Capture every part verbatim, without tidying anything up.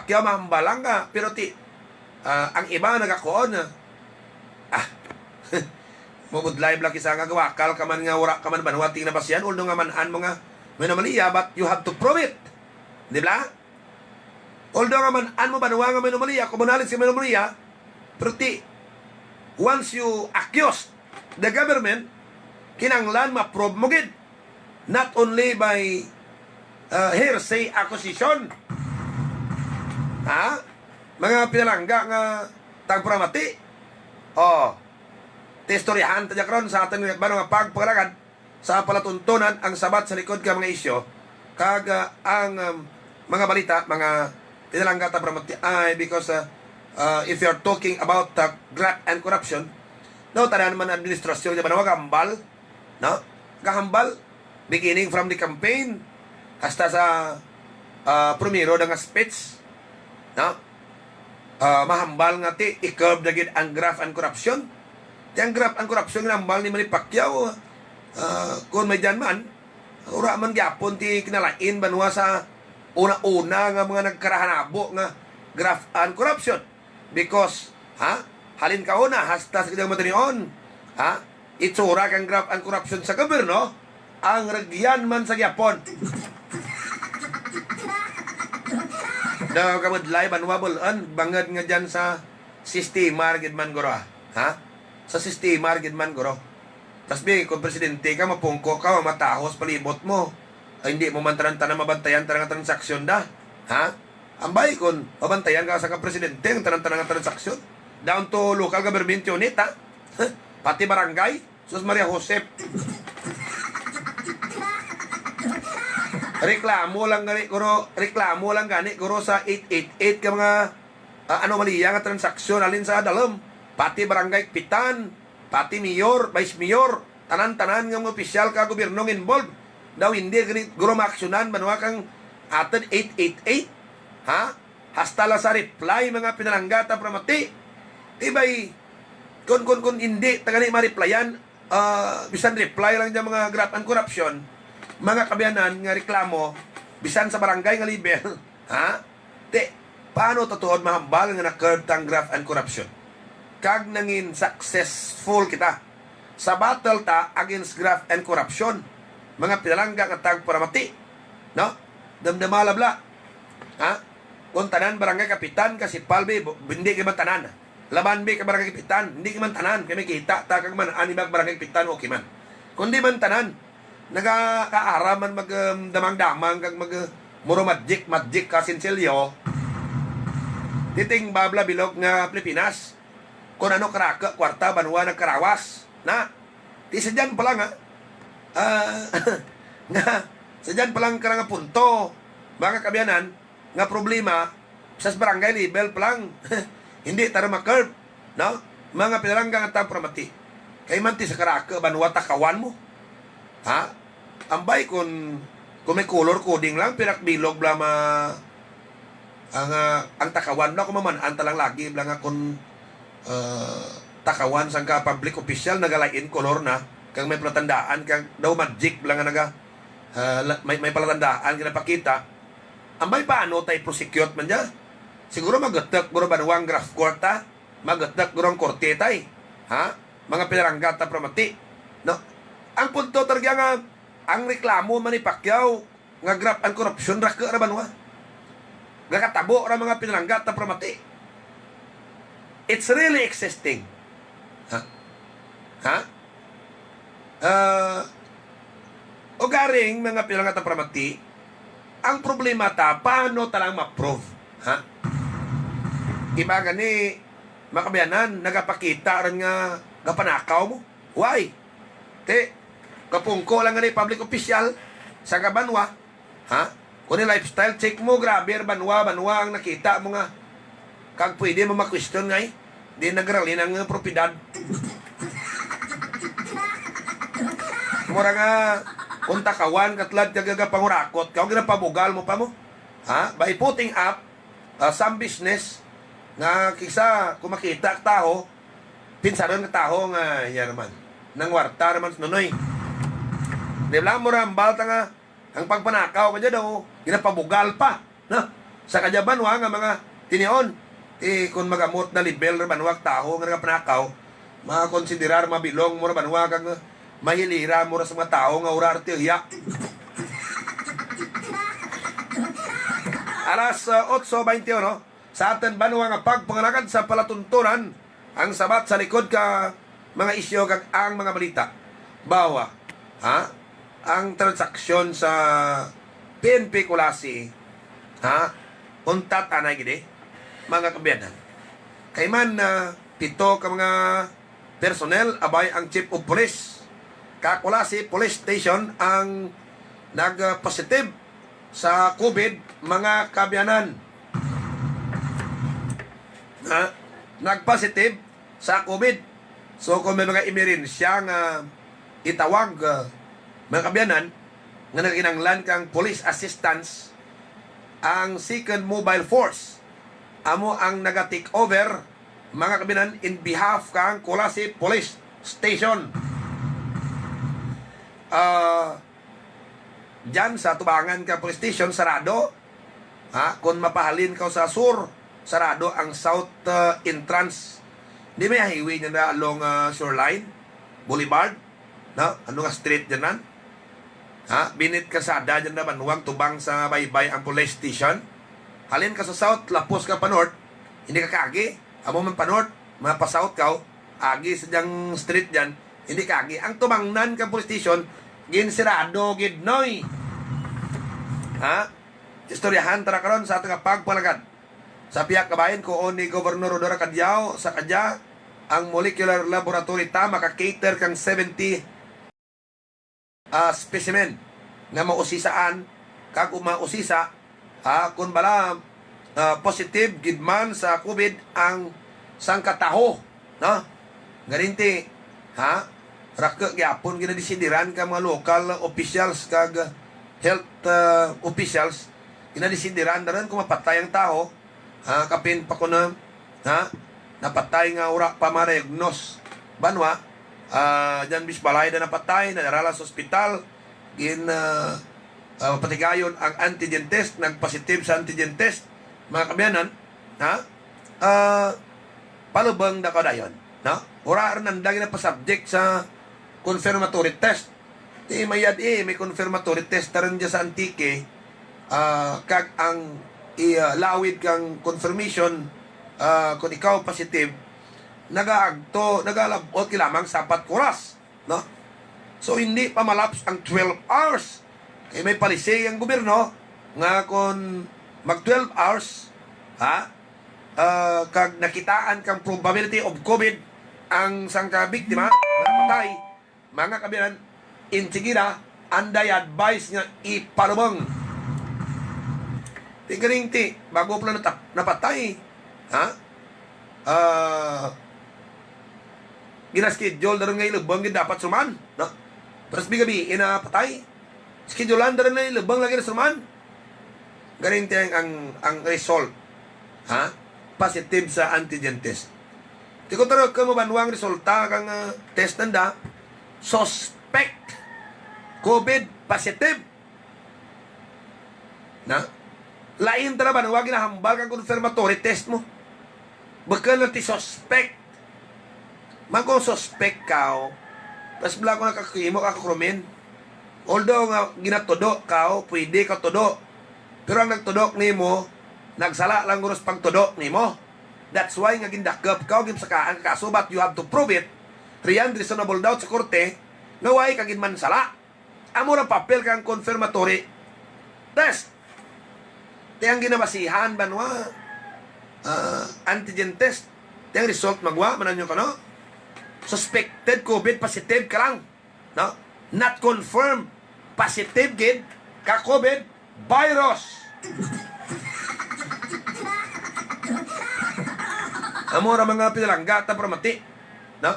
Kaya mahambal lang ka, pero ti, ah, ang iba nagakuon, ah, ah, mabudlay bala kis-a nga gawakal ka man nga wara ka man banwa ti ginabasihan, although nga man-an mo nga may anomalya, but you have to prove it. Di bala? Although nga man-an mo banwa nga may anomalya, kumo nalis ka may anomalya, pero ti, once you accuse the government, kinahanglan ma-prove mo gid. Not only by, uh, hearsay accusation. Ha? Mga pinalangga nga tagparamati. O. Ti istoryahan ta dya karon sa atun banwa nga pagpangalagad sa palatuntunan ang sabat sa likod ka mga isyu. Kag, ah, ang, um, mga balita, mga pinalangga tagparamati ay because, ah, ah, if you're talking about, ah, graft and corruption, no, tanan man administrasyon dya banwa gahambal, no? Gahambal, beginning from the campaign, hasta sa, ah, primero dya nga speech, no? Ah, mahambal nga ti, i-curb na gid ang graft and corruption. Ti ang graft and corruption ginahambal ni Manny Pacquiao, ah, kon may dyan man, wara man gihapon ti kinalain banwa sa una-una nga mga nagkarahanabo nga graft and corruption. Because, ha? Halin kauna, hasta sa kadya nga matinion, ha? Itsura kang graft and corruption sa gobyerno, ang rugyan man sa gihapon. Daw kabudlay banwa bul-un, bangud nga dyan sa sistema ra gid man guro, ha? Sa sistema ra gid man guro. Tas bi, kon presidente ka, mapungko ka, matahos palibot mo. Ay, indi mo man tanan-tanan mabantayan tanan nga transaksyon da, ha? Ambay kon mabantayan ka sa ka presidente ang tanan-tanan nga transaksyon. Down to local government unit, ha? Pati barangay, sus Maria Josep. Reklamo lang gani guro, reklamo lang gani guro sa eight eight eight ka mga, ah, anomalya nga transaksyon halin sa dalum. Pati barangay kapitan, pati mayor, vice mayor, tanan-tanan nga mga opisyal ka gobyerno nga involved. Daw indi gani guro maaksyonan banwa kang atun eight eight eight. Ha? Hasta la sa reply, mga pinalangga tagparamati. Ti bay, kon, kon, kon indi ta gani ma-replyan, ah, bisan reply lang dyan mga graft and corruption, mga kaabyanan nga reklamo, bisan sa barangay nga level, ha? Ti, paano ta tuod mahambal nga na-curb ta ang graft and corruption? Kag nangin successful kita sa battle ta against graft and corruption, mga pinalangga nga tagparamati, no? Damdama la bala. Ha? Kon tanan barangay kapitan ka, sipal bi, bu-, indi gid man tanan. Laban bi ka barangay kapitan, indi gid man tanan. Kay may kita ta kag man-an iba ka barangay kapitan, okay man. Kon di man tanan, nagakaaram man mag, um, damang-damang kag mag, uh, muro magic, magic ka sinsilyo. Titing babla bilog nga Pilipinas. Kon ano karaku kwarta banwa nagkarawas. Na, ti sa dyan pa lang, ha? Ah, nga, sa dyan pa lang kara nga punto, mga kaabyanan, nga problema, sa barangay level pa lang, indi ta ra ma-curb, no? Mga pinalangga nga tagparamati. Kay man ti sa karaku banwa takawan mo. Ha? Ambay kon, kon may color coding lang, pira ka bilog bala ma-, ang, ah, ang takawan bala kon maman-an ta lang lagi bala nga kon, ah, takawan sangka public official nagalain color na, kag may palatandaan, kag daw magic bala nga naga, ah, la-, may, may palatandaan ginapakita. Ambay paano ta i-prosecute man dya? Siguro magutuk guro banwa ang graft court, ha? Magutuk guro ang korte, tay. Ha? Mga pinalangga tagparamati. No? Ang punto talaga nga, ang reklamo man ni Pacquiao, nga graft and corruption, raku ra banwa. Gakatabo ra mga pinalangga tagparamati. It's really existing. Ha? Ha? Ah, ugaring mga pinalangga tagparamati, ang problema ta, paano ta lang ma-prove? Ha? Iba gani, mga kaabyanan, nagapakita run nga gapanakaw mo. Why? Ti, kapungko lang gani public official, sangka banwa, ha? Kon i-lifestyle check mo, grabe ra banwa, banwa ang nakita mo nga. Kag pwede mo ma-question nga, eh. Di nagralin ang, eh, propiedad. Mura nga, kon takawan ka tulad kag gapangurakot ka, ginapabugal mo pa mo. Ha? By putting up, ah, some business, nga kis-a, kon makita ka taho, pinsarun ka taho nga, ya ra man. Nangwarta ra man si Nonoy. Di bala mura hambal ta nga, ang pagpanakaw kadya daw, ginapabugal pa. No? Sa kadya banwa nga mga tinion, ti kon magamot na level ra banwa kang tawo nga nagapanakaw, makonsiderar mabilong mo ra banwa kag mahilira mo ra sa mga tawo nga wara retiya. Alas, ah, otso baynte uno, sa atun banwa nga pagpangalagad sa palatuntunan, ang sabat sa likod ka mga isyu kag ang mga balita. Bawa, ha? Ang transaksyon sa P N P Culasi, ha? Untat anay gid, eh, mga kaabyanan. Kay man, ah, pito ka mga personnel, abay ang Chief of Police ka Culasi Police Station ang nag-positive sa COVID, mga kaabyanan. Ha? Nag-positive sa COVID. So, kon may mga emerhensya nga itawag, ah, mga kaabyanan, nga nagakinahanglan kang police assistance, ang Second Mobile Force amo ang naga-take over, mga kaabyanan, in behalf kang Culasi Police Station. Ah, dyan sa tubangan ka police station, sarado. Ha, kon mapahalin kaw sa sur, sarado ang south, ah, entrance. Di may highway dyan ra along, ah, Shoreline Boulevard. No? Ano nga street dyan ran? Ha, binit kalsada dyan ra banwa kang tubang sa baybay ang police station. Halin ka sa south, lapos ka pa north, hindi ka kaagi. Amo man pa north, mapa-south kaw, agi sa dyang street dyan, hindi kaagi. Ang tubangnan ka police station, ginsirado gid, noy. Ha? Istoryahan tana karon sa atun nga pagpangalagad. Sa pihak kabahin, kuon ni Gobernador Rhodora Cadiao, sa kadya, ang molecular laboratory ta maka-cater kang seventy, ah, specimen nga mausisaan, kag kon mausisa, ah, kon bala, ah, positive gid man sa COVID ang sangka tawo, no? Garing ti, ha? Raku gihapon ginadesidiran kang mga local officials kag health, ah, officials, ginadesidiran da run kon mapatay ang tawo, ha, kapin pa kon, ha, napatay nga wara pa ma-diagnose banwa, ah, dyan bis balay da napatay, nadara la sa ospital, gin, ah, ah, patigayon ang antigen test, nag-positive sa antigen test, mga kaabyanan, ha, ah, palubung da kaw dayon, no? Wara run nanda ginapa-subject sa confirmatory test. Ti mayad, eh, may confirmatory test ta run dya sa Antique, ah, kag ang i-, ah, lawid kang confirmation, ah, kon ikaw positive, nagaagto, nagalab-ot gid lamang sa apat ka oras, no? So, hindi pa ma-lapse ang twelve hours. Kay may policy ang gobyerno nga kon mag-twelve hours, ha? Ah, kag nakitaan kang probability of COVID ang sangka biktima nga napatay, mga kaabyanan, insigira, anda i-advise nga ipalubung. Ti garing ti, bago pa lang natap-, napatay, ha? Ah, gina-schedule da run nga ilubung gid dapat sa ruman, no? Pero sa gabii napatay, schedulean da run nga ilubung lagi sa ruman. Garing ti ang, ang, ang result, ha? Positive sa antigen test. Ti kon turukun mo banwa ang resulta kang, ah, test nanda, suspect COVID positive. Na? Lain tana banwa ginahambal kang confirmatory test mo. Bukun lang ti suspect. Man kon suspect kaw, pas bala kon nakakahimo ka kang krimen. Although nga ginatudo kaw, pwede kaw tudo. Pero ang nagtudo nimo, nagsala lang guro sa pagtudo nimo. That's why nga gindakup kaw, ginpasakaan ka kaso, but you have to prove it. Beyond reasonable doubt sa korte, nga wara ka ginmansala. Amo ra papel kang confirmatory test. Ti ang ginabasihan banwa, ah, antigen test. Ti ang result magwa, man-an nyo kano? Suspected COVID positive ka lang. No? Not confirmed positive gid ka COVID virus. Amo ra mga pinalangga ta paramati. No?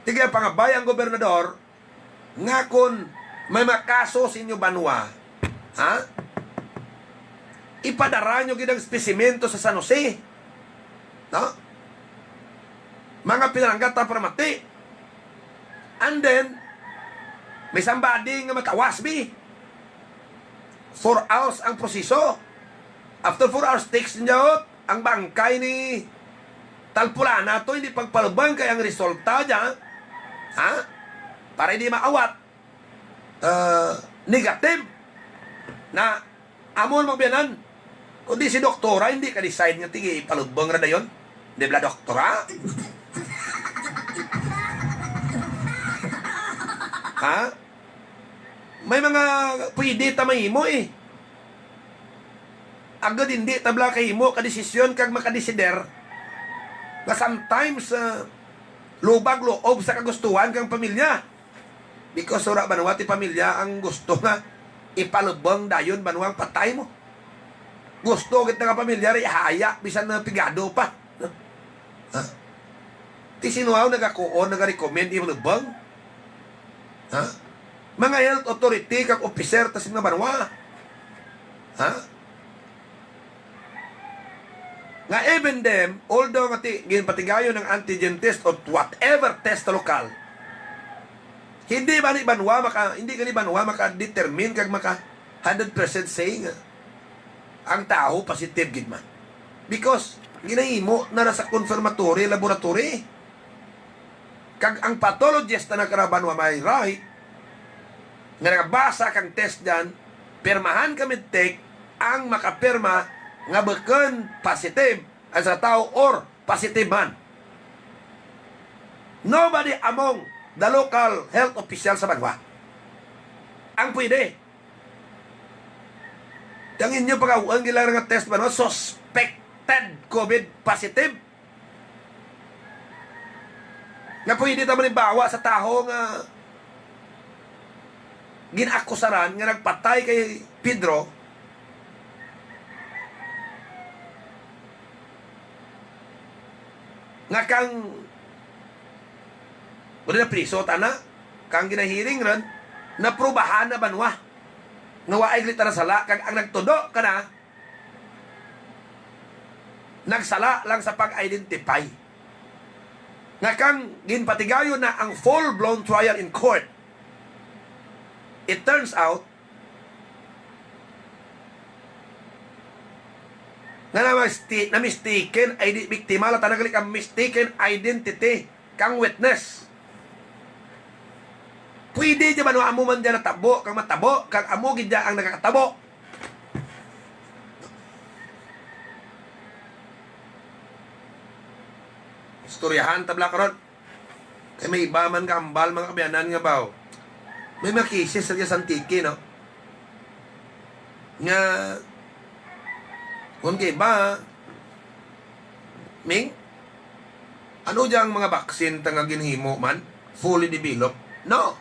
Ti gapangabay ang gobernador, nga kon may makaso sa inyo banwa, ha? Ipadara nyo gid ang specimen to sa San Jose. No? Mga pinalangga ta paramati. And then, may somebody nga matawas bi. Four hours ang proseso. After four hours, text ninyo, ang bangkay ni Talpulana to, indi pagpalubang kay ang resulta dya, ha? Para indi maawat, eh, negative. Na, amo, mga kaabyanan, kundi si doktora, indi ka-decide nga ti ipalubang ra dayon. Di bala doktora? Ha? May mga pwede ta mahimo, eh. Agud indi ta bala kahimo ka desisyon kag makadesider nga sometimes, ah, lubag loob sa kagustuhan kang pamilya. Because wara banwa ti pamilya ang gusto nga ipalubang dayon banwa ang patay mo. Gusto gid nga pamilya ra ihaya bisan na pigado pa. Ha? Ti sin-o aw nagakuon, nagarecommend ipalubang? Ha? Mga health authority kag officer ta sin nga banwa. Ha? Nga even them, although nga ti, ginpatigayon ang antigen test or whatever test sa lokal, indi man ni banwa maka, indi gani banwa maka-determine kag maka hundred percent say nga ang tawo positive gid man. Because ginahimo na ra sa confirmatory laboratory. Kag ang pathologist tana kara banwa may right nga nagabasa kang test dyan, pirmahan ka medtech ang makapirma nga bukon positive ang sara tawo or positive man. Nobody among the local health official sa banwa ang pwede. Ti ang inyo pagaw-on gid lang nga test banwa, suspected COVID positive. Nga pwede ta manimbawa sa tawo nga gin-akusaran nga nagpatay kay Pedro, nga kang, wara na priso tana, kang ginahearing run, naprubahan na banwa nga waay gali tana sala, kag ang nagtudo kana, nagsala lang sa pag-identify. Nga kang ginpatigayon na ang full-blown trial in court, it turns out nga na-misti-, na-mistaken ID, biktima lang tana gali kang mistaken identity kang witness. Pwede dya banwa amo man dya natabo kang matabo, kang amo gid dya ang nakakatabo. Istoryahan ta bala karon. Kay may iba man nga hambal, mga kaabyanan, nga baw may mga cases sa Antique, no? Nga, kuon kay iba, Ming, ano dyang mga vaccine ta nga ginhimo man, fully developed? No.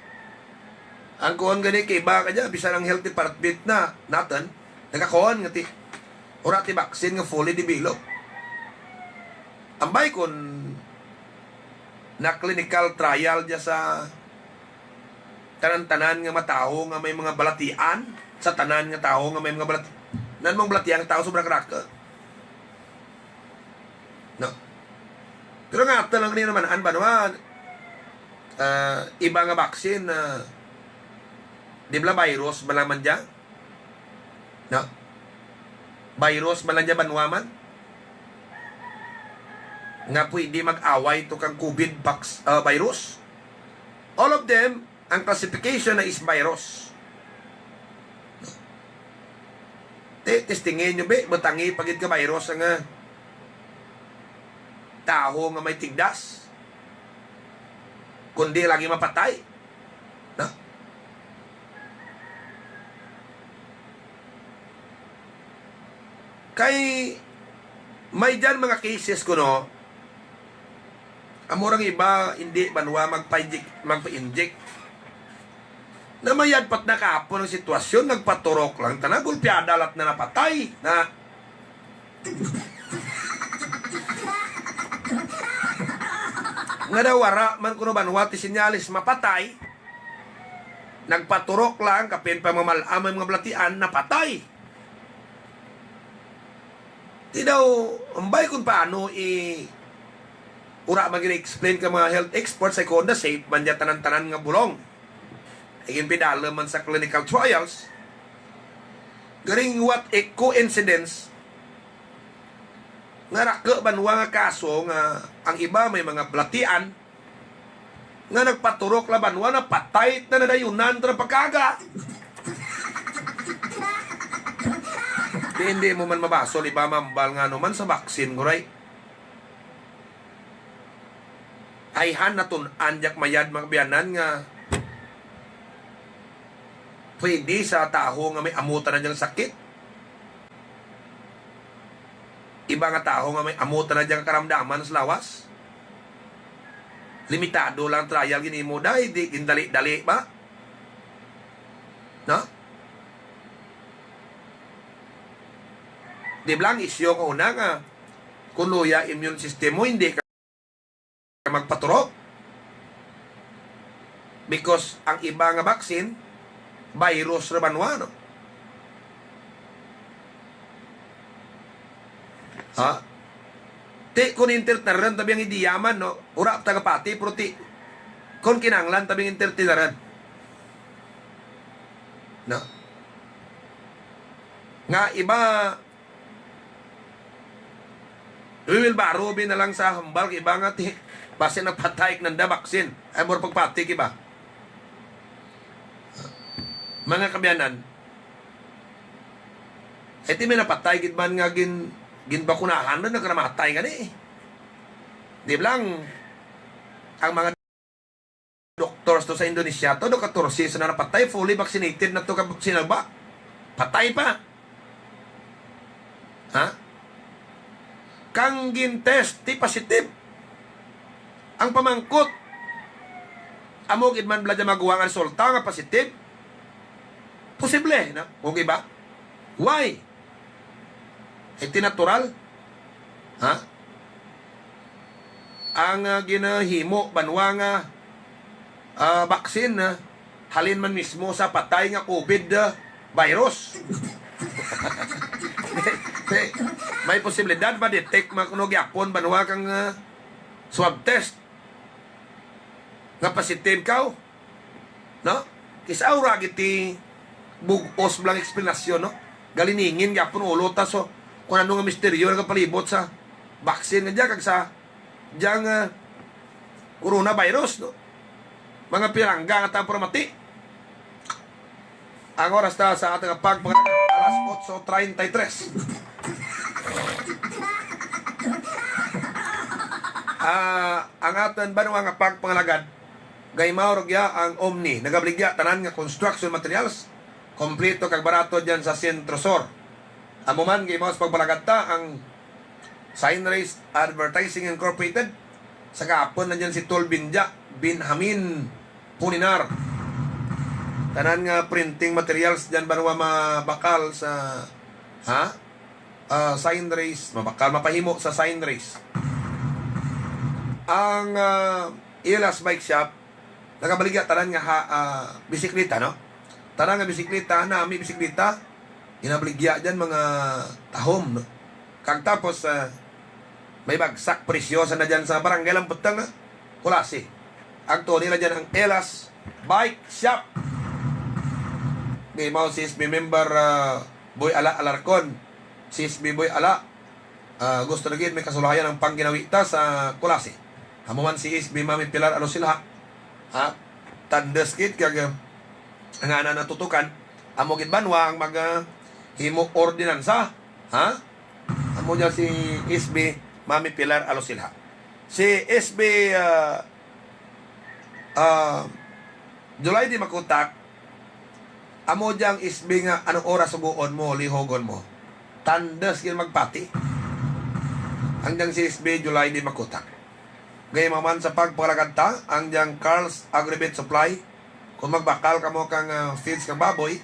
Ang kuon gani kay iba kadya, bisan ang health department na, natun, nagakuon nga ti, wara ti vaccine nga fully developed. Ambay kon na-clinical trial dya sa tanan-tanan nga mga tawo nga may mga balatian, sa tanan nga tawo nga may mga balati-, nan mga balatian nga tawo sobra karako. No. Pero nga, atun lang gani man-an banwa, ah, iba nga vaccine, ah, di bala virus man lang man dya? No? Virus man lang dya banwa man? Nga pwede mag-away to kang COVID vax-, ah, virus? All of them, ang classification na is virus. Ti, testingin nyo, be, butangi pa gid ka virus ang, ah, tawo nga may tigdas. Kundi lagi mapatay. No? Kay may dyan mga cases kuno, amo rang iba, indi banwa magpa-inject, magpa-inject. Namayad pa tana kahapon ang sitwasyon, nagpaturok lang tana, gulpiada lang tana, napatay na. Nga daw wara man kuno banwa ti senyales mapatay, nagpaturok lang, kapin pa mamal-am ang mga balatian, napatay. Ti daw, ambay kon paano i-, wara man gid i-explain ka mga health experts, ay kon na safe man dya tanan-tanan nga bulong. Ay ginpidalum man sa clinical trials. Garing what a coincidence, nga raku banwa nga kaso nga ang iba may mga balatian nga nagpaturok la banwa, napatay ta, nadayunan ta, napakaga. Ti indi mo man mabasol iba mambal nga ano man sa vaccine, guray. Ayhan natun-an dya ka mayad, mga kaabyanan, nga pwede sa tawo nga may amo tana dyang sakit. Iba nga tawo nga may amo tana dyang karamdaman sa lawas. Limitado lang trial ginimo, day, di gindali-dali ba? No? Di bala ang isyu ko una nga, kon luya immune system mo, indi ka magpaturok. Because ang iba nga vaccine, virus ra banwa, no? Ha? Ti kon entertainan ta biyang ideya man, no? Wara ta kapati, pero ti kon kinahanglan ta biyang entertainan. No? Nga iba, we will borrow bi na lang sa hambal kang iba nga ti, basin napatay kananda vaccine. Ay, amo ra pagpati kang iba. Mga kaabyanan, ay ti may napatay gid man nga gin-, ginbakunahan na, nagkaramatay gani. Di bala ang mga doctors to sa Indonesia to, do katorse sa na napatay, fully vaccinated na to ka sinugba. Patay pa. Ha? Kang gin-test, ti positive. Ang pamangkot, amo gid man bala dya maggwa nga resulta nga positive? Posible, no? Kon iba. Why? Ay ti natural. Ha? Ang, ah, ginahimo banwa nga, ah, vaccine, ah, halin man mismo sa patay nga COVID, ah, virus. Ti, ti, may posibilidad ma-detect man kuno gihapon banwa kang, ah, swab test nga positive kaw. No? Kis-a wara gid ti bug-os bala nga eksplanasyon, no? Galiningin gihapon ulo ta, so, kon ano nga misteryo nagapalibot sa vaccine nga dya kag sa dyang, ah, coronavirus, no? Mga pinalangga nga tang pura mati. Ang oras ta sa atun nga pagpangalagad, alas otso treinta y tres. Ah, ang atun banwa nga pagpangalagad, gaimaw rugya ang Omni, nagabaligya tanan nga construction materials, kompleto kag barato dyan sa Centro Sur. Amo man, gaimaw sa pagpangalagad ta ang Sign Race Advertising Incorporated, sa gahapon nandyan si Tol Binja, Benjamin Puninar. Tanan nga printing materials dyan banwa mabakal sa, ha? Ah, Sign Race, mabakal mapahimo sa Sign Race. Ang, ah, Elas Bike Shop, nagabaligya tanan nga ha, ah, bisikleta, no? Tanan nga bisikleta, nami bisikleta, ginabaligya dyan mga tahom, no? Kag tapos, ah, may bagsak presyo sa na dyan sa Barangay Lambutang, ah, Culasi. Ang tuni la dyan ang Elas Bike Shop. Gaimaw si S B member, ah, Boy Ala Alarcon. Si S B Boy Ala, ah, gusto na gid may kasulayan ang pangginawi ta sa Culasi. Amo man si S B Mami Pilar Alosilha. Ha? Tandes gid kag, ah, ang ana natutukan. Amo gid banwa ang mag, ah, himo ordinansa. Ha? Amo dyan si S B Mami Pilar Alosilha. Si S B, ah, ah, July Dimacutak, amo dyang S B nga anong oras sugoon mo, lihugon mo. Tandes gid magpati. Ang dyang si S B July Dimacutak. Gaimaw man sa pagpangalagad ta, ang dyang Carl's Agrivet Supply, kon magbakal kamo kang, ah, feeds kang baboy,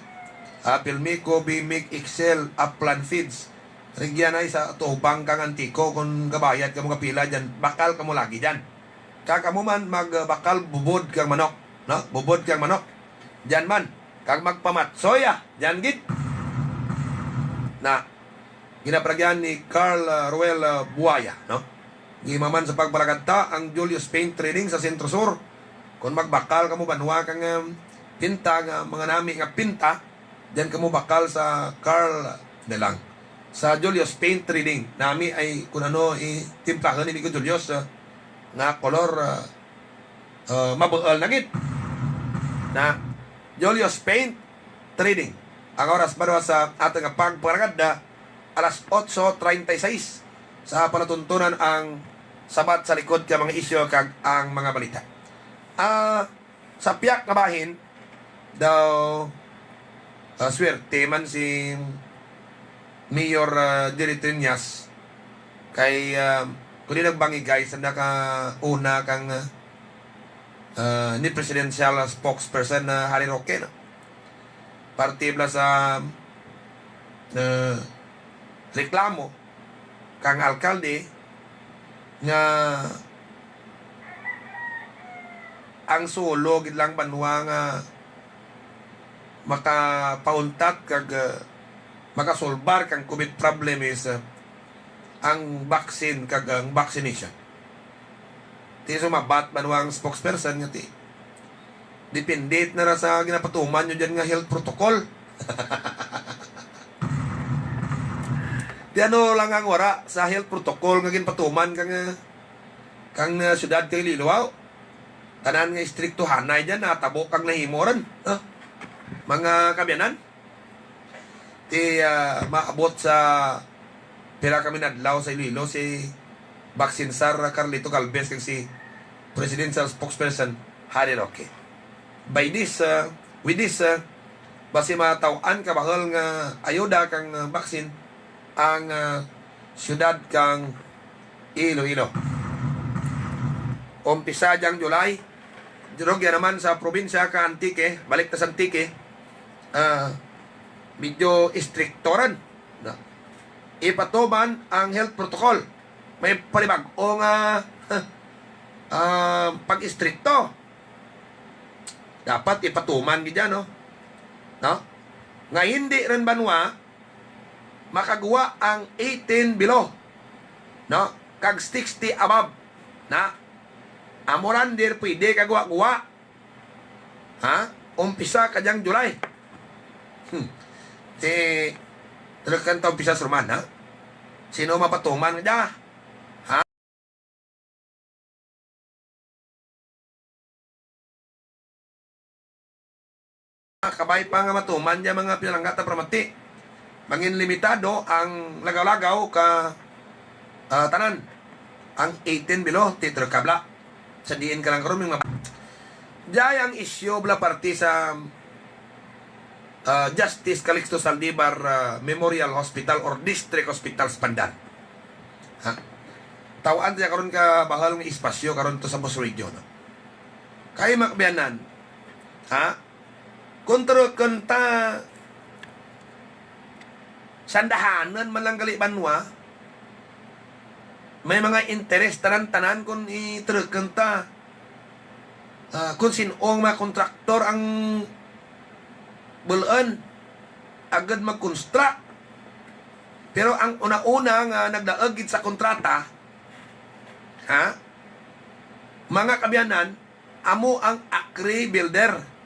ah, Pilmico, B-Mix, Excel, Upland Feeds. Rugya na sa atubang kang Antico, kon gabayad kamo kapila dyan, bakal kamo lagi dyan. Kag amo man magbakal bubod kang manok, no? Bubod kang manok. Dyan man, kag magpamatsoy, ah, dyan gid. Na, ginaparagyan ni Carl, ah, Ruel, ah, Buaya, no? Gaimaw man sa pagpangalagad ta ang Julius Paint Trading sa Centro Sur. Kon magbakal kamo banwa kang, um, pinta nga mga nami nga pinta, dyan kamo bakal sa Carl na lang. Sa Julius Paint Trading. Nami ay kon ano itimplahun ni Migo Julius, ah, nga kolor, ah, ah, mabuul na gid. Na, Julius Paint Trading. Ang oras banwa sa atun nga pagpangaragad, ah, alas otso treinta y seis sa palatuntunan ang Sabat sa Likod ka mga Isyu kag ang mga balita. Ah, Sa piyak nga bahin, daw, ah, swerte man si Mayor, ah, Jerry Treñas. Kay, ah, kon di nagbangigay, sanda ka una kang, ah, ah, ni presidential spokesperson na Harry Roque, no? Parte bala sa, ah, reklamo kang alkalde nga ang solo gid lang banwa nga makapauntat kag, ah, makasolbar kang COVID problem is, ah, ang vaccine kag ang vaccination. Ti sumabat banwa ang spokesperson nga ti depende na ra sa ginapatuman nyo dyan nga health protocol. Ti ano lang ang wara sa health protocol nga ginpatuman kang, kang, ah, syudad kang Iloilo, aw? Tanan nga istriktohanay dyan, natabo kag nahimo run, ah, mga kaabyanan. Ti, ah, maabot sa pira ka mga adlaw sa Iloilo si Vaccine Czar Carlito Galvez kag si Presidential Spokesperson Harry Roque. By this, ah, with this, ah, basi mataw-an ka bahul nga ayuda kang, ah, vaccine ang, ah, syudad kang Iloilo. Umpisa dyang July, rugya naman sa probinsya ka Antique, balik ta sa Antique, ah, medyo istrikto run. Na, ipatuman ang health protocol. May panibag-o nga, ah, pag-istrikto. Dapat ipatuman gid dyan, no? No? Nga hindi run banwa makagwa ang eighteen below, no? Kag sixty above. Na, amo run dir pwede kagwa-gwa. Ha? Umpisa ka dyang July. Hmm. Ti, tulukun ta umpisa sa ruman, ha? Sin-o mapatuman dya? Ha? Kabay pa nga matuman dya mga pinalangga ta paramati. Mangin limitado ang lagaw-lagaw ka, ah, tanan. Ang eighteen below, ti tuluk ka bala. Sa diin ka lang karon, mga, dya ang isyu bala parte sa, ah, Justice Calixto Zaldivar, ah, Memorial Hospital or District Hospital sa Pandan. Ha? Taw-an ta dya karon ka bahul nga espasyo karon to sa Boss Radio, no? Kay mga kaabyanan, ha? Kon turukun ta, sandahanun man lang gali banwa, may mga interes tanan-tanan kon iturukun ta, ah, kon sin-o nga mga kontraktor ang bul-un agud mag-construct. Pero ang una-una nga nagdaug gid sa kontrata, ha? Mga kaabyanan, amo ang Acre Builder.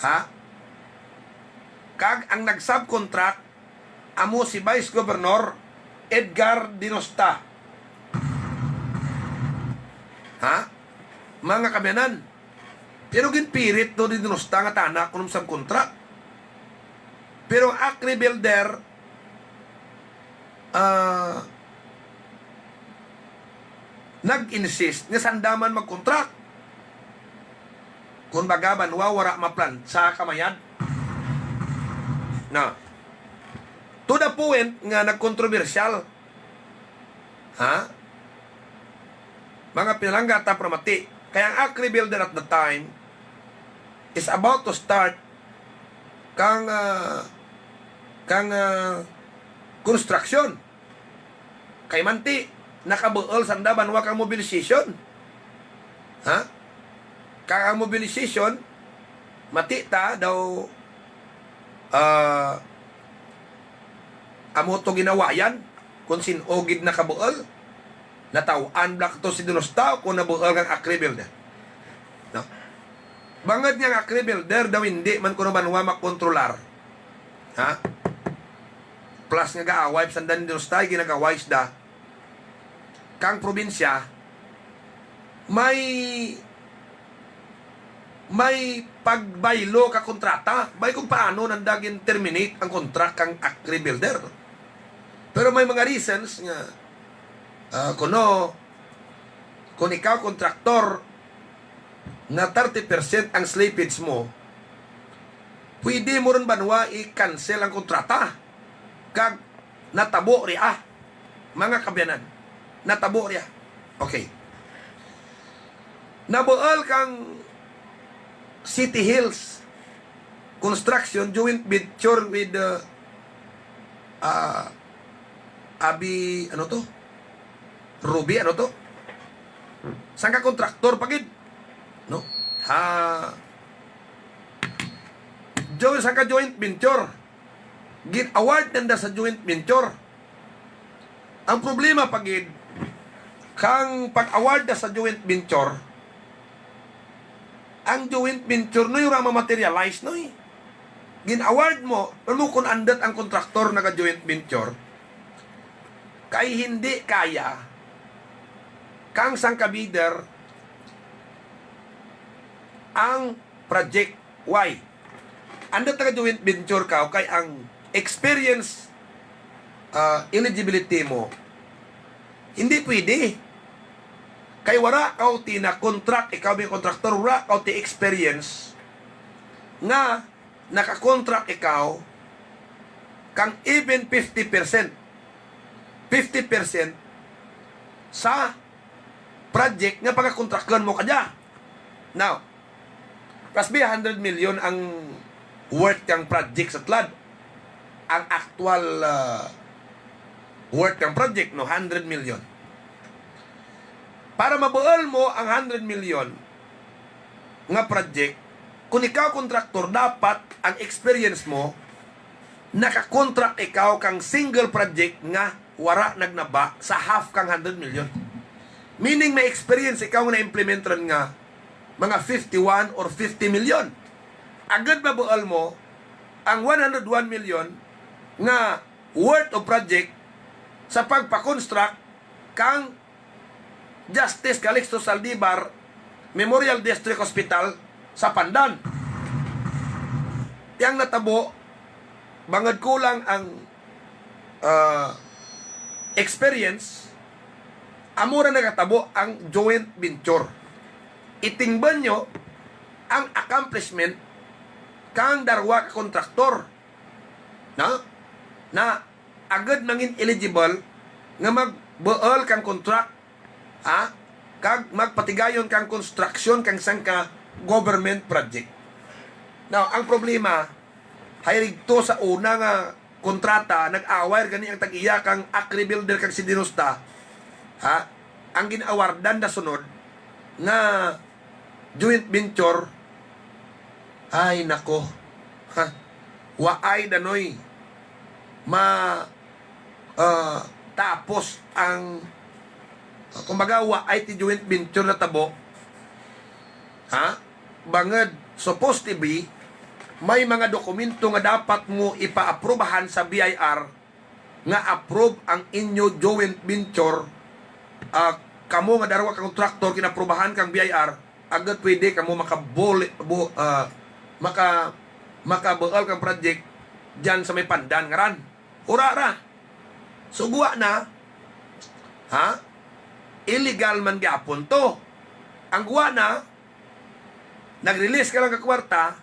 Ha? Kag ang nag-subcontract, amo si Vice Governor Edgar Denosta. Ha? Mga kaabyanan. Pero ginpirit daw ni Denosta nga tana kuno mag-subcontract. Pero ang Acre Builder, ah, nag-insist nga sanda man mag-contract. Kumbaga, banwa wara maplantsa ka mayad. Na, to the point nga nagkontrobersyal. Ha? Mga pinalangga ta paramati. Kay ang Acre Builder at the time is about to start kang, ah, kang, ah, construction. Kay manti, nakabuul sanda banwa kang mobilization. Ha? Kang mobilization, mati ta daw, ah, amo to ginawayan, kon sin-o gid nakabuul, nataw-an bala kato si Denosta, kon nabuul kang Acre Builder. No? Bangud nga ang Acre Builder daw indi man kuno banwa makontrolar. Ha? plus nga gaaway, sanda ni Denosta, ginagaway sanda kang probinsya, may, may pagbaylo ka kontrata, bay kon paano nanda gin-terminate ang contract kang Acri Builder. Pero may mga reasons nga, ah, kuno, kon ikaw kontraktor nga thirty percent ang slippage mo, pwede mo run banwa i-cancel ang kontrata. Kag natabo ria, mga kaabyanan. Natabo ria. Okay. Nabuul kang City Hills Construction joint venture with, uh, ah, Abi, ano to? Ruby, ano to? Sangka kontraktor pa gid. No? Ha. Jo-, sangka joint venture. Gin-award nanda sa joint venture. Ang problema pa gid, kang pag-award na sa joint venture, ang joint venture, Noy, wara ma-materialize, Noy. Gin-award mo, ano kon andut ang kontraktor naga-joint venture? Kay hindi kaya kang sangka bidder ang project. Why? Andut naga-joint venture kaw, kay ang experience, ah, eligibility mo, hindi pwede. Kay wara kaw ti na-contract, ikaw bay kontraktor, wara kaw ti experience nga naka-contract ikaw kang even fifty percent. Fifty percent sa project nga pagakontrakan mo kadya. Now, kasbi hundred million ang worth kang project sa tulad. Ang actual, ah, worth kang project, no, hundred million. Para mabuul mo ang hundred million nga project, kon ikaw kontraktor, dapat ang experience mo, naka-contract ikaw kang single project nga wara nagnaba sa half kang hundred million. Meaning, may experience ikaw nga na-implement run nga mga fifty-one or fifty million. Agud mabuul mo ang one hundred one million nga worth of project sa pagpa-construct kang Justice Calixto Zaldivar Memorial District Hospital sa Pandan. Ti ang natabo, bangud kulang ang, ah, experience, amo ra nagatabo ang joint venture. Itingban nyo ang accomplishment kang darwa ka kontraktor. Na? Na agud mangin eligible nga magbuul kang contract, ha? Kag magpatigayon kang construction kang sangka government project. Now, ang problema, hay rigto sa una nga kontrata, nag-away gani ang tag-iya kang Acri Builder kag si Denosta, ha? Ang gin-awardan da sunod nga joint venture, ay nako. Ha? Waay da, Noy, ma, ah, tapos ang, kumbaga, waay ti joint venture natabo. Ha? Bangud, supposed to be, may mga dokumento nga dapat mo ipaaprubahan sa B I R, nga approve ang inyo joint venture, ah, kamo nga darwa ka kontraktor gin-aprubahan kang B I R, agud pwede kamo makabuli-, bu-, ah, maka-, makabuul kang project dyan sa may Pandan ngaran. Wara ra. So, gwa na, ha? Illegal man gihapon to. Ang gwa na, nag-release ka lang ka kwarta,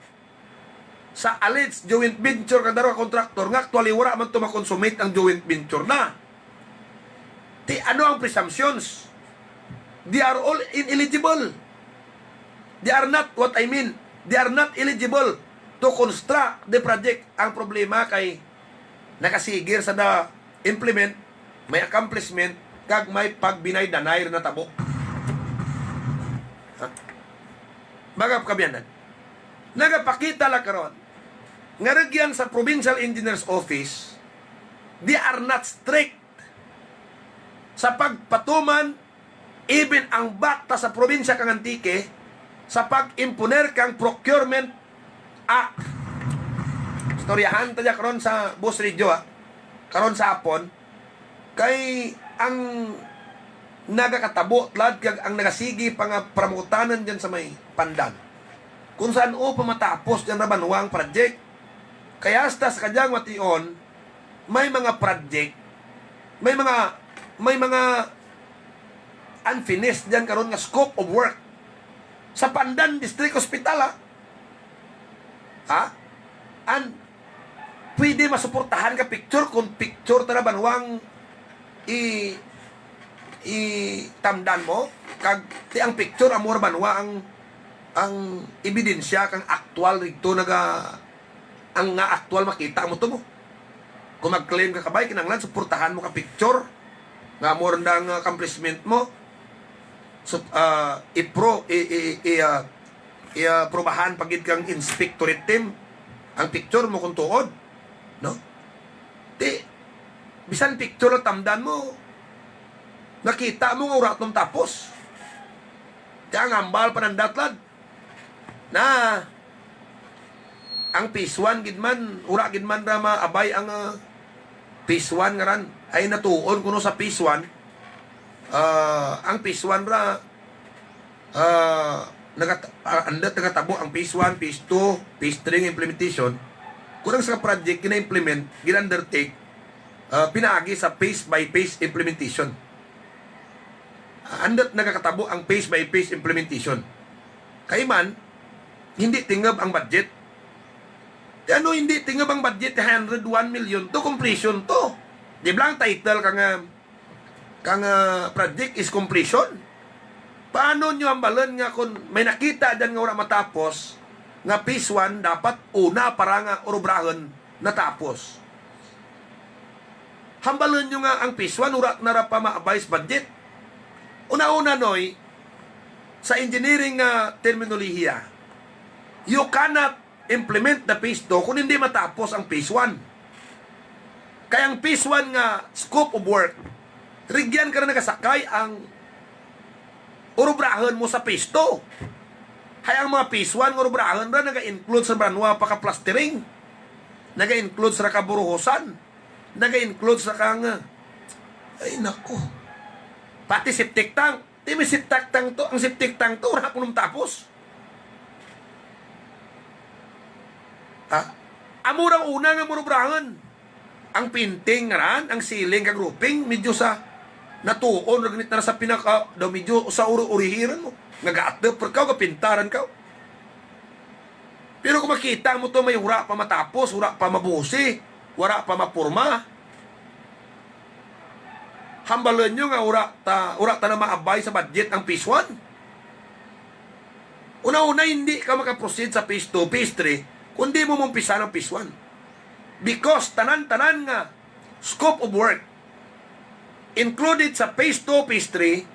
sa alleged joint venture kang darwa ka kontraktor nga actually wara man to ma-consummate ang joint venture na. Ti ano ang presumptions? They are all ineligible. They are not, what I mean, they are not eligible to construct the project. Ang problema kay nakasigir sa da implement, may accomplishment, kag may pagdeny-deny ra natabo. Ha? Mga kaabyanan, nagapakita lang karon nga rugyan sa Provincial Engineer's Office, they are not strict sa pagpatuman even ang baktas sa probinsya kang Antique sa pag-imponer kang procurement, ah, istoryahan ta dya karon sa Boss Radio, ah. Karon sa hapon, kay ang nagakatabo tulad kag ang nagasigi pa nga pramutanan dyan sa may Pandan. Kon san-o pa matapos dyan ra banwa ang project. Kay hasta sa kadyang mation, may mga project, may mga, may mga unfinished dyan karon nga scope of work. Sa Pandan District Hospital, ha? Ha? And pwede masuportahan ka picture kon picture tana banwa ang i-, itamdan mo. Kag ti ang picture amo ra banwa ang, ang ebidensya kang aktuwal rugto naga-, ang nga aktuwal makita mo to mo. Kon mag-claim ka kabay, kinahanglan suportahan mo ka picture nga amo ra ang, ah, accomplishment mo. So, ah, i-pro-, i-, i-, i-, ah, i-, ah, prubahan pa gid kang inspectorate team ang picture mo kon tuod, no? Ti, bisan picture lang tamdan mo, nakita mo nga wara to matapos. Ti ang hambal pa nanda tulad, na ang phase one gid man, wara gid man ra maabay ang, ah, phase one ngaran. Hay natuon kuno sa phase one, ah, ang phase one ra, ah, nagat-, ah, andut nagatabo ang phase one, phase two, phase three nga implementation. Kon ang sa project gina-implement, gina-undertake, ah, pinaagi sa phase by phase implementation. Andut nagakatabo ang phase by phase implementation. Kay man, hindi tingub ang budget. Ti ano hindi tingub ang budget? Hundred one million to, completion to. Di bala ang title kang, ah, kang, ah, project is completion. Paano nyo hambalun nga kon may nakita dyan nga wara matapos, nga phase one, dapat una pa ra nga urubrahun natapos? Hambalun nyo nga ang phase one, wara na ra pa maabay sa budget. Una-una, Noy, sa engineering nga terminolohiya, you cannot implement the phase two kon hindi matapos ang phase one. Kay ang phase one nga scope of work, rugyan kara nagasakay ang urubrahun mo sa phase two. Hay ang mga phase one nga urubrahun ra, naga-include sa banwa pa ka plastering. Naga-include sa ra ka buruhusan. Naga-include sa kang, ay, nako. Pati septic tank. Ti may septic tank to, ang septic tank to, wara kuno matapos. Ha? Amo ra ang una nga marubrahun. Ang painting ngaran, ang ceiling kag roofing, medyo sa natuon ra gani tana sa pinaka, daw medyo sa uri-urihiran mo. Nga gaatep ra kaw, gapintaran kaw. Pero kon makita mo to may wara pa matapos, wara pa mabusi, wara pa maporma, hambalun nyo nga wara ta, wara tana maabay sa budget ang phase one. Una-una, hindi ka maka-proceed sa phase two, phase three, kon di mo maumpisan ang phase one. Because tanan-tanan nga scope of work included sa phase two, phase three,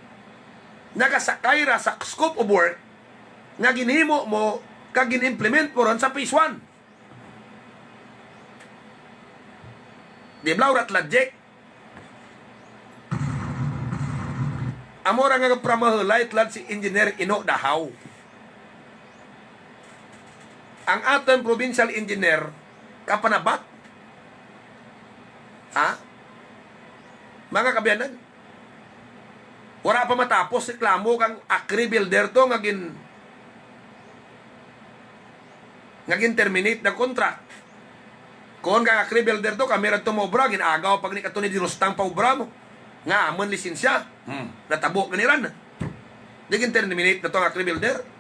nagasakay ra sa scope of work nga ginhimo mo kag gin-implement mo run sa phase one. Di bala wara ta logic? Amo ra nga pramahulay tulad si Engineer Ino Dahaw. Ang atun provincial engineer, kapanabat. Ha? Mga kaabyanan. Wara pa matapos reklamo kang Acre Builder to nga gin-, nga gin-terminate na contract. Kon kang Acre Builder to, kami ra to maobra, gin-agaw pa gani kato ni Dinustang paobra mo. Nga amun lisensya. Hmm, natabo gani ran. Di gin-terminate na to ang Acre Builder.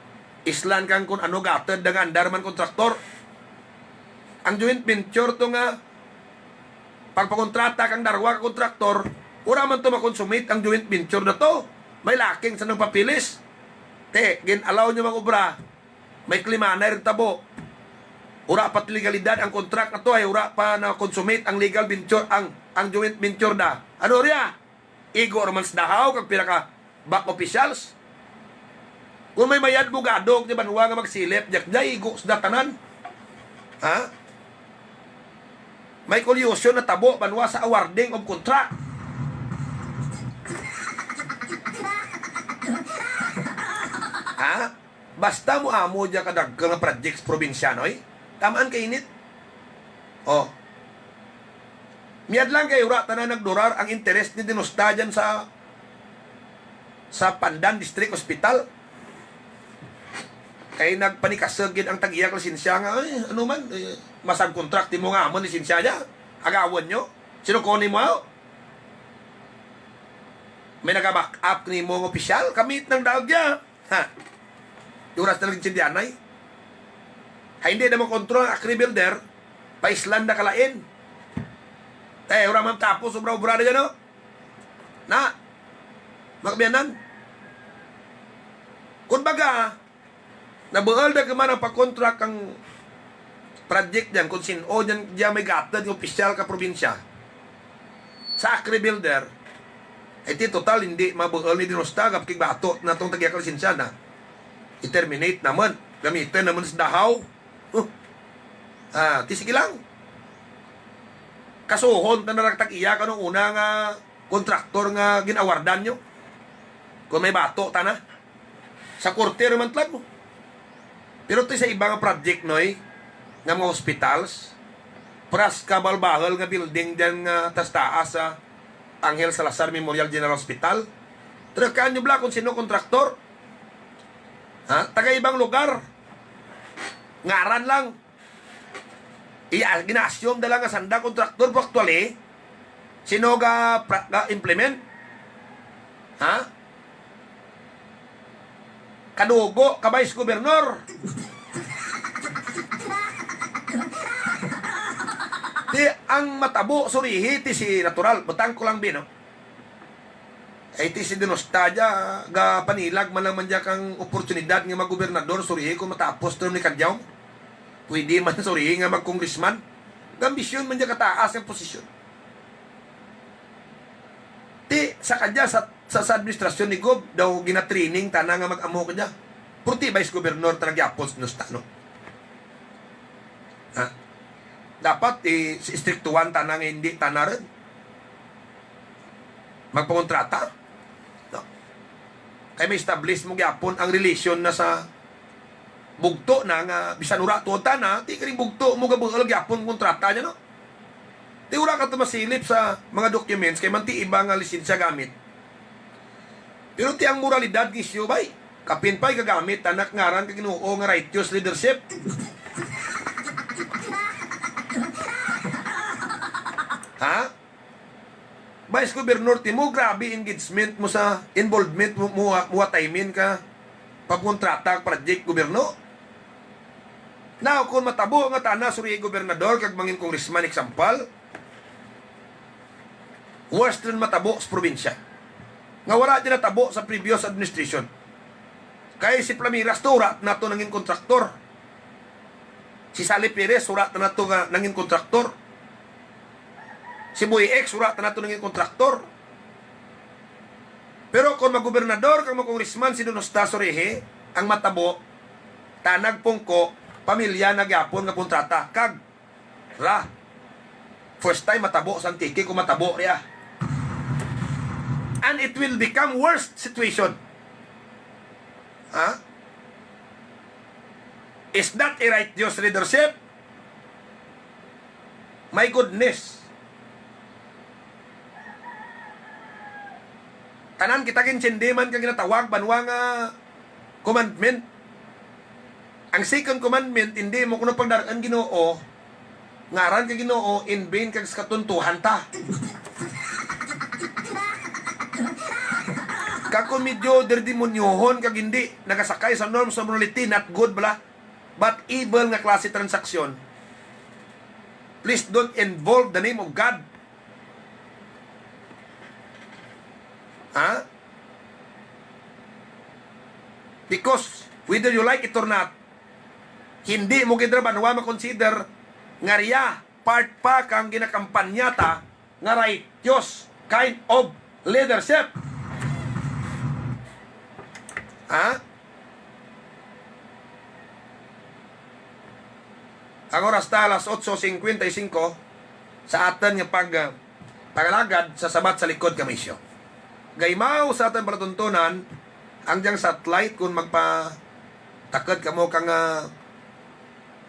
Islan kang kon ano gatud da nga andar man kontraktor. Ang joint venture to nga pagpakontrata kang darwa ka kontraktor, wara man to ma-consummate ang joint venture na to. May laking sa nagpapilis. Te, gin-allow nyo mag-obra. May klimanay run tabo. Wara pa ti legalidad ang contract na to, hay wara pa na-consummate ang legal venture, ang, ang joint venture da. Ano ria? Igo ra man sa Dahaw kag pira ka back officials. Kon may mayad mo gadok ti banwa nga magsilip, dya, dya, igo sa da tanan. Ha? May collusion natabo banwa sa awarding of contract. Ha? Basta mo amo dya kadagko nga project sa probinsya, Noy. Tamaan ka init. O. Miyad lang kay wara tana nagdurar ang interes ni Denosta dyan sa, sa Pandan District Hospital. Kay nagpanikasug gid ang tag-iya ka lisensya nga, ay, ano man, eh, masag contract timo nga amo lisensya dya. Agawun nyo. Sino kuon nimo, aw? May naga-back up nimo nga opisyal, kami it nagdaug dya. Ha? Oras na lang intindihanay. Hay indi na makontrol ang Acre Builder, paislan na kalain. Eh, wara man tapos, obra-obra na dyan, no? Na? Mga kaabyanan. Kumbaga, nabuul na gid man ang pag-contract kang project dyan, kon sin-o dyan, dyan may gatud nga opisyal ka probinsya. Sa Acre Builder, eh, ti total, indi mabuul ni Denosta, gapkig bato na tong tag-iya ka lisensya na. I-terminate namun, gamitun namun sa dahaw. Huh. Ah, ti sige lang. Kasuhon tana rang tag-iya kang una nga kontraktor nga gin-awardan nyo. Kon may bato tana. Sa korte ra man tulad mo. Pero ti sa iba nga project, Noy, nga mga hospitals, pras ka bahul-bahul nga building dyan nga taas-taas sa Angel Salazar Memorial General Hospital. Trekaan nyo bala kon sin-o kontraktor. Ha? Taga ibang lugar. Ngaran lang. Iya, gina-assume da lang nga sanda kontraktor, pero actually, sin-o ga pra-, ga-implement? Ha? Kadugo ka Vice Governor. Ti ang matabo sa urihi, ti si natural, butang ko lang bi, no? Ay, ti si Denosta dya, gapanilag man lang man dya kang oportunidad nga maggobernador, sa urihi kon matapos term ni Cadiao. Pwede man sa urihi nga magkongressman. Gambisyon man dya kataas ang posisyon. Ti, sa kadya, sa, sa, sa administrasyon ni Gob, daw gina-training tana nga mag-amo kadya. Pero ti vice governor tana gihapon si Denosta, no? Ha? Dapat, eh, istriktuhan tana nga indi tana run magpangontrata. No? Kay ma-establish mo gihapon ang relasyon na sa bugto na nga bisan wara tuod tana, ti karing bugto mo gabuul gihapon kontrata dya, no? Ti wara kato masilip sa mga documents, kay man ti iba nga lisensya gamit. Pero ti ang moralidad nga isyu, bay. Kapin pay gagamit tana ka ngaran ka Ginoo nga righteous leadership. Ha? Vice Governor timo, grabe engagement mo sa involvement mo, mo, mo, time in ka pagkontrata ka project gobyerno. Now, kon matabo nga tana sa urihi gobernador kag mangin congressman, example, worse run matabo sa probinsya. Nga wara dyan natabo sa previous administration. Kay si Plamiras to, wara tana to nangin kontraktor. Si Sally Perez, wara tana to nga nangin kontraktor. Si Boy Ex, wara tana to nangin kontraktor. Pero kon maggobernador kag makongressman si Denosta sa urihi, ang matabo, tana ka pungko, pamilya na gihapon nga kontrata. Kag, ra, first time matabo sa Antique kon matabo ria. And it will become worst situation. Ha? Is that a righteous leadership? My goodness. Tanan kita gintindi man kang ginatawag banwa nga commandment. Ang second commandment, indi mo kuno pagdar-an Ginoo, ngaran ka Ginoo, in vain kag sa katuntuhan ta. Kag kon medyo dedemonyohon kag indi nagasakay sa norms of morality, not good bala, but evil nga klase transaksyon. Please don't involve the name of God. Ha? Because whether you like it or not, hindi mo gid ra banwa ma-consider nga ria part pa kang ginakampanya ta nga righteous kind of leadership. Ha? Ang oras ta, alas otso singkwenta y singko, sa atun nga pag, ah, pangalagad sa Sabat sa Likod kang Munisipyo. Gaimaw sa atun palatuntunan, ang dyang satellite, kon magpatakud kamo kang, ah,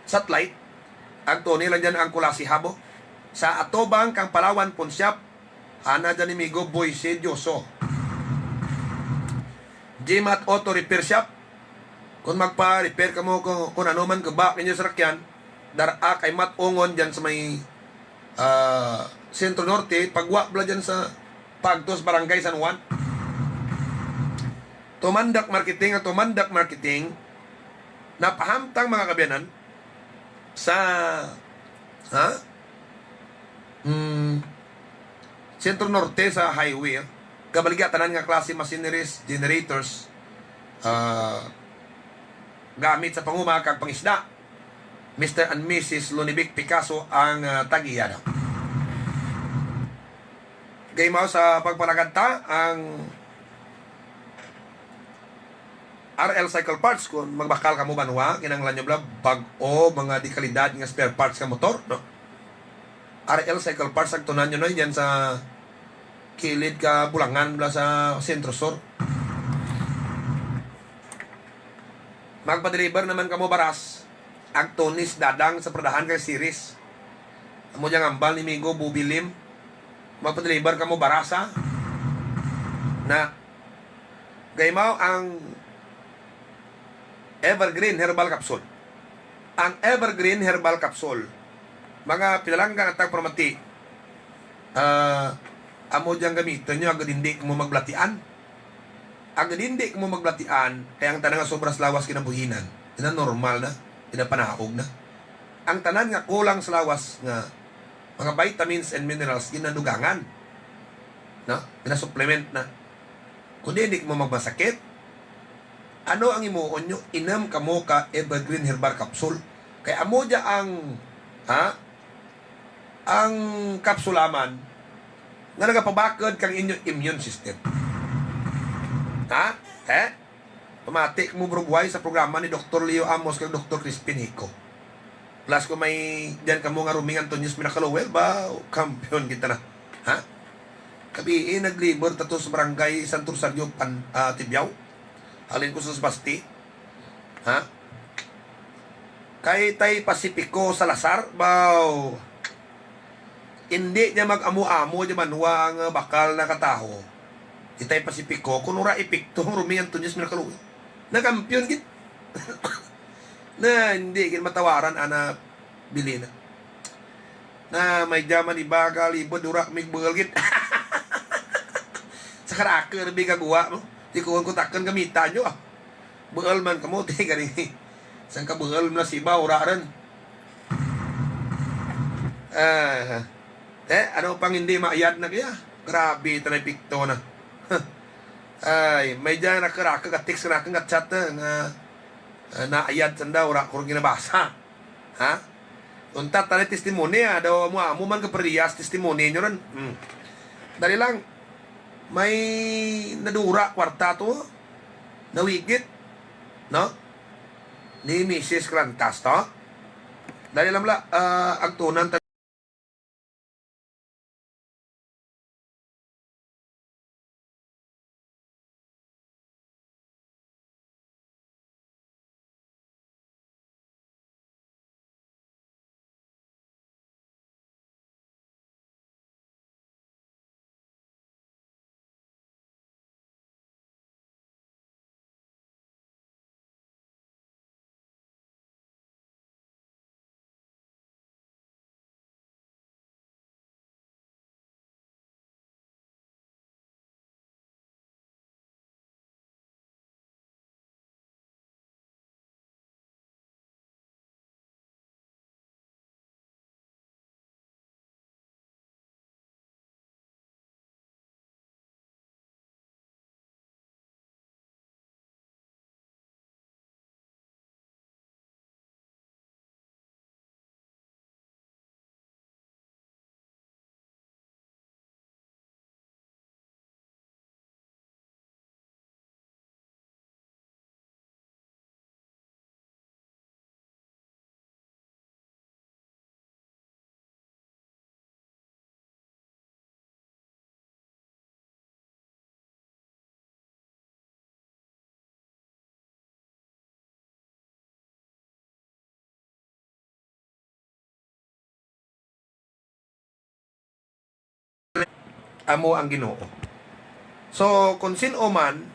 satellite, agtuni lang dyan ang Culasi Hub, o. Sa atubang kang Palawan Pawnshop, ana dyan ni Migo Boy Sidioso. Jimat Auto Repair Shop, kon magpa-repair kamo kon, kon ano man guba ninyo sarakyan, dar-a kay Mat Ongon dyan sa may, ah, Centro Norte, paggwa bala dyan sa pagto sa Barangay San Juan. Tumandak Marketing, ang Tumandak Marketing, napahamtang mga kaabyanan, sa, ha? Hmm, Centro Norte sa highway, ah. Gabaligya tanan nga klase machineries, generators, ah, gamit sa panguma kag pangisda. Mister and Missus Lunibic Picasso ang, ah, tag-iya daw. Gaimaw sa pagpalagad ta, ang R L Cycle Parts, kon magbakal kamo banwa, kinahanglan nyo bala bag-o, mga de kalidad nga spare parts ka motor, no? R L Cycle Parts, agtunan nyo na dyan sa kilid ka Bulangan bala sa Centro Sur. Magpa-deliver naman kamo baras, agtun ni si Dadang sa Pradahan kay Siris. Amo dyang hambal ni Migo Bubilim. Magpa-deliver kamo baras, ha? Na, gaimaw ang Evergreen Herbal Capsule. Ang Evergreen Herbal Capsule, mga pinalangga nga tagparamati, ah, amo dyang gamitun nyo agud indi kamo magbalatian. Agud indi kamo magbalatian, kay ang tanan nga sobra sa lawas kinabuhi nan. Ina normal na, ina panaog na. Ang tanan nga kulang sa lawas nga mga vitamins and minerals, ginadugangan. No? Gina-supplement na. Kundi indi kamo magmasakit. Ano ang himuon nyo? Inum kamo ka Evergreen Herbal Capsule. Kay amo dya ang, ha? Ang kapsula man nga nagapabakud kang inyo immune system. Ha? Eh? Pamati kamo, bro, buhay sa programa ni Doktor Leo Amos kag Doktor Crispin Hico. Plus kon may dyan kamo nga Roming Antonius Miracle Oil, ba, kampiyon kita na. Ha? Gabii, naglibur ta to sa Barangay Santo Rosario, Pan-, ah, Tibiao. Halin ko sa Sebaste. Ha? Kay Tay Pacifico Salazar, baw. Indi dya mag-amo-amo dya banwa nga bakal na kataho. Itay Pacifico, kon wara epekto ang Roming Antonius Miracle Oil. Nakampiyon gid. Na, indi gid matawaran ana bili na. Na, may dya man iba ka libud, wara mi buul gid. Sa karaku, rabi ka guwa mo. Ti kuon ko takun, gamitan nyo, ah. Buul man kamo, ti gani. Sangka buul man si iba, wara run. Ah, eh, ano pang indi maayad na kaya? Grabe, tana epekto na. Ay, may dya naka-, naka-text kanakun, naka-chat na, nga, ah, naayad sanda, wara ko run ginabasa. Ha? Untat tana testimony, ah, daw amo-amo man kaparehas testimony nyo run. Hmm. Dali lang, may nadura kwarta to, nawigit, no? Ni Misis Grantas to. Dali lang bala, ah, agtunan ta Amo ang Ginoo. So, kon sin-o man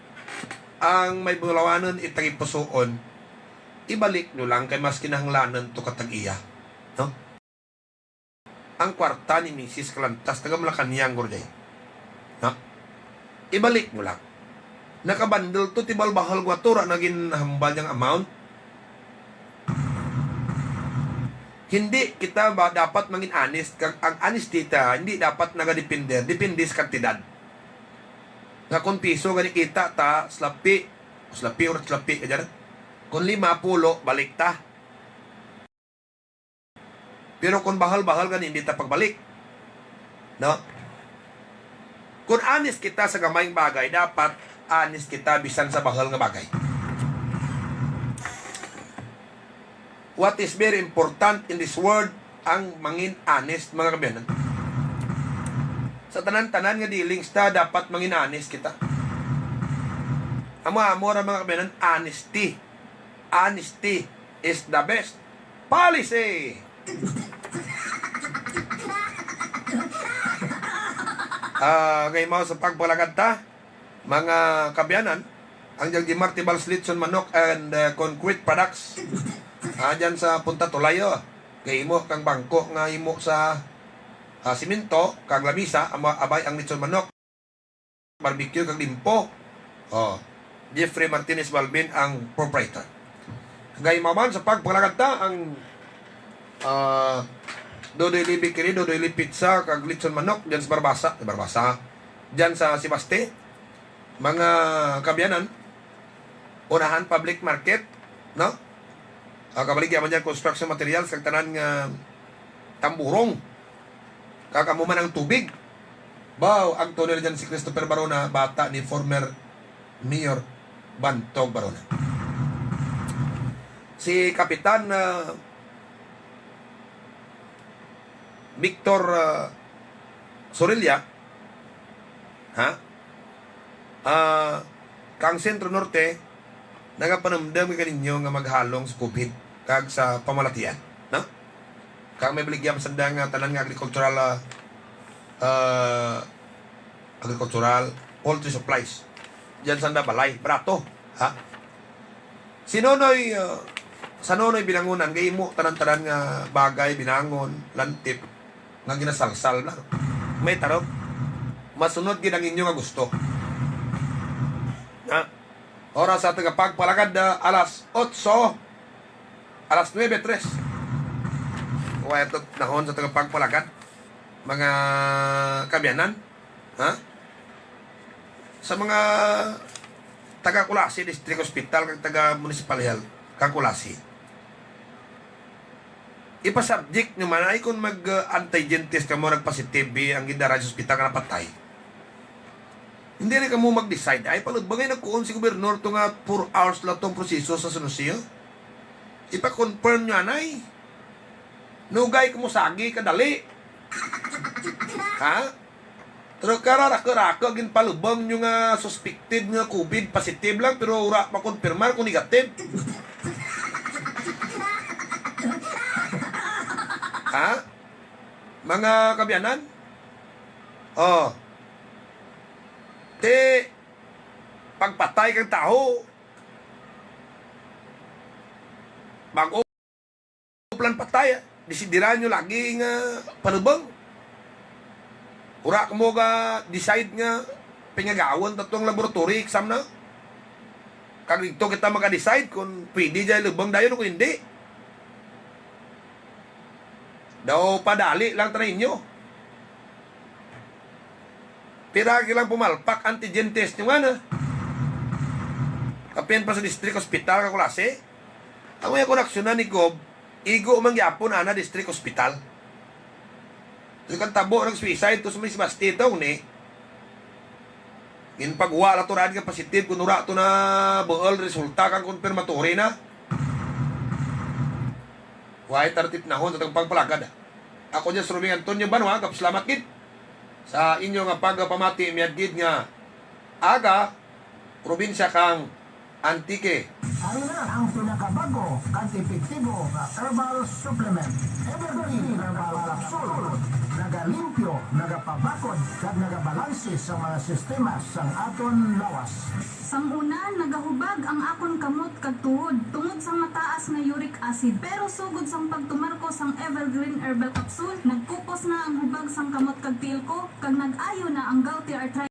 ang may bulawanun, itagipusuon, ibalik nyo lang kay mas kinahanglanun to ka tag-iya. No? Ang kwarta ni misis kalantas, taga Malacañang guro dya. No? Ibalik nyo lang. Nakabundle to ti bahul-bahul gwato, wara na ginhambal dyang amount. Hindi kita ba dapat mangin honest, kag ang honesty ta, hindi dapat nagadepende, depende sa kantidad. Nga kon piso gani kita ta, salapi, salapi, wara salapi ka dyan. Kon lima, pulo, balik ta. Pero kon bahul-bahul gani, hindi ta pagbalik. No? Kon honest kita sa gamay nga bagay, dapat honest kita bisan sa bahul nga bagay. What is very important in this world, ang mangin honest, mga kaabyanan. Sa tanan-tanan nga dealings ta, dapat mangin honest kita. Amo-amo ra, mga kaabyanan, honesty. Honesty is the best policy. Ah, gaimaw sa pagpalagad ta, mga kaabyanan, ang dyang Jimar Tibal's Lechon Manok and, eh, Concrete Products. Ah, dyan sa Punta Tulay, oh. Gahimo kang bangko nga himo sa, ah, simento, kag lamisa, ama-, abay ang lechon manok. Barbecue kag limpo. Oh, Jeffrey Martinez Balbin ang proprietor. Gaimaw man sa pagpalagad ta ang, ah, Dodoy Lee Bakery, Dodoy Lee Pizza, kag Lechon Manok, dyan sa Barbaza, Barbaza, dyan sa Sebaste. Mga kaabyanan, unahan public market, no? Ah, kabaligya man dyan construction materials, kag tanan nga tamburong. Kag amo man ang tubig. Baw, ang tunel dyan si Christopher Barona, bata ni former Mayor Bantog Barona. Si Kapitan, ah, Victor, ah, Sorilla, ha? Ah, kang Centro Norte, nagapanumdum kami kaninyo nga maghalong sa COVID kag sa pamalatian, no? Kag may baligya pa sanda nga tanan nga agricultural, ah, ah, agricultural, poultry supplies. Dyan sanda balay, barato, ha? Si Nonoy, ah, sa Nonoy Binangunan, gahimo tanan-tanan nga bagay, binangon, lantip, nga ginasalsal na. May tarong. Masunod gid ang inyo nga gusto. Ha? Oras sa tagapagpalagad, ah, alas otso, alas nuebe tres. Wara to nahon sa tagapagpalagad, mga kaabyanan. Ha? Sa mga taga Culasi District Hospital kag taga Municipal Health kang Culasi. Ipa-subject nyo man, ay kon mag, ah, antigen test kamo, nag-positive ang gindara sa ospital nga napatay. Hindi rin kamo mag-decide. Ay, palubang ay nagkuon si gobernador to nga four hours lang tong proseso sa San Jose. Ipa-confirm nyo anay. Nugay kamo sagi kadali. Ha? Pero kara raka-raka ginpalubang nyo nga suspected nga COVID positive lang, pero wara makonpirmar kon negative. Ha? Mga kaabyanan? Oh. Ti, pagpatay kang tawo, bag-o pa lang patay, ah, desideran nyo lagi nga palubang. Wara kamo ga-decide nga pangagawun ta tong laboratory exam na. Kag didto kita maga-decide kon pwede dya ilubang dayon o kon hindi. Daw padali lang tana inyo. Pira ka lang pumalpak antigen test nyo ngana. Kapin pa sa district hospital ka Culasi. Amo ya kon aksyonan ni Gob, igo man gihapon ana district hospital. Ti kang tabo nag-suicide to sa may Sebaste to ni. Ginpagwa lang to raad nga positive, kon wara to nabuul resulta kang confirmatory na. Wara ta tipnahon sa tagapagpalagad. Ako dya si Robing Antonio Banwa, gapasalamat gid sa inyo nga pagpamati, mayad gid nga aga, probinsya kang Antique. Ari na ang pinakabag-o kag epektibo nga herbal supplement. Evergreen Herbal Capsule. Nagalimpyo, nagapabakod, kag nagabalanse sa mga sistema sang aton lawas. Sang una, nagahubag ang akon kamot kag tuhod tungod sang mataas nga uric acid. Pero sugod sang pagtumar ko sang Evergreen Herbal Capsule, nagkupos na ang hubag sang kamot kag tiil ko, kag nag-ayo na ang gouty arthritis.